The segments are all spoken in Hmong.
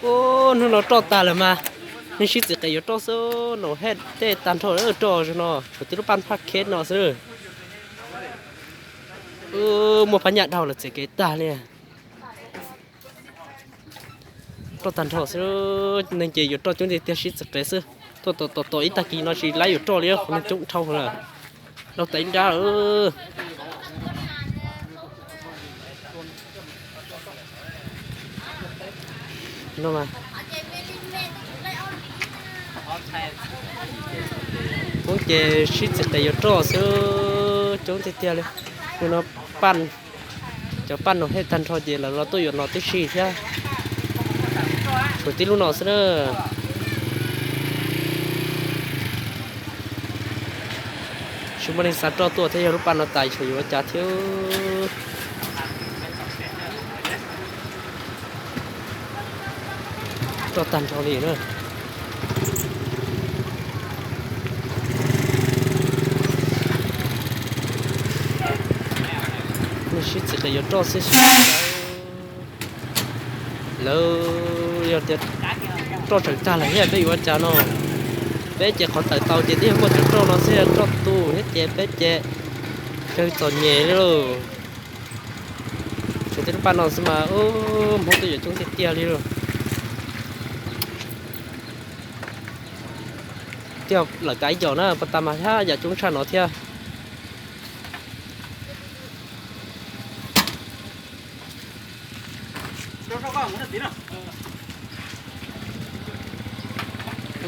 Ub, hnub no roj tag lawm mas, neeg sib txiv qev yuav roj xwb, no hej tej tag nrho roj zoo no, tshuav tib lub paj phaj khev no xwb. Muaj phab nyaj dhau lawm txiav kev tag li. Roj tag nrho xwb, neeg ces yuav roj coob tiag tiag sib txiv qev xwb. Tuaj tom tom ib tag kis no tsis laib yuav roj li, qhov neeg coob dhau lawm. Dhau tas ib nrab. Poob ces sib txiv qev yuav roj xwb, coob tiag tiag li. Tus no paj, cov paj no hej tag nrho ces lawv los tuaj yuav no tib si thiab. Tshuav tib lub no xwb na. Tsis muaj neeg xa roj tuaj thiab, yog lub paj no tas tshuav yuav ua cas thiab. Roj tag nrho li na. Neeg sib txiv qev yuav roj xwb. Lawv yog tias roj tseem tag lawm thiab peb yuav ua cas no? Peb ces qhov tawm tau ces twb yog muaj cov roj no xwb, roj tu thiab ces peb ces kawg txom nyem li lauj. Tshuav tej lub paj no xwb mas, ub, Hmoob tuaj yuav coob tiag tiag li lauj. Thiaj lawm tas ib yam na, puas tas mas thiab yam coob tshaj no thiab.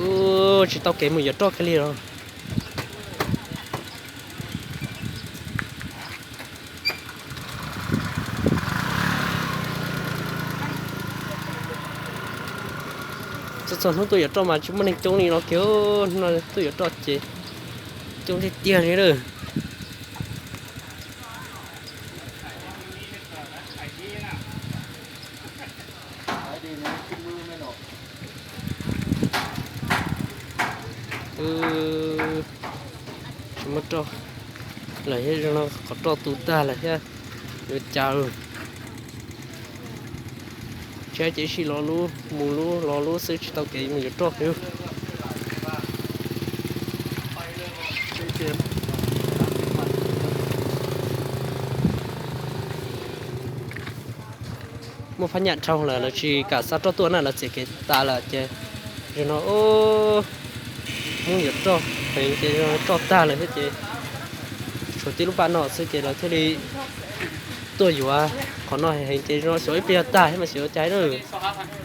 Ub, tsis tau kev mus yuav roj kiag li los. Txhua txhua hnub tuaj yuav roj mas tsis muaj neeg coob li no kiag, hnub no tuaj yuav roj ces coob tiag tiag li lawm. Tsis muaj roj lawm thiab, zoo no qhov roj tu tag lawm thiab, yuav cas. Tsab ces sib los lub mus lub los lub xwb, tsis tau kev mus yuav roj kiag. Muaj phab nyaj dhau lawm, lawv tsis kam xa roj tuaj na, lawv txiav kev tas lawm ces zoo no, Hmoob yuav roj heev ces roj tag lawm thiab ces tshuav tib lub paj no xwb ces lawv thiaj li tuaj yuav qhov no heev ces zoo xyov ib pliag tag thiab mas xyov cas lawm.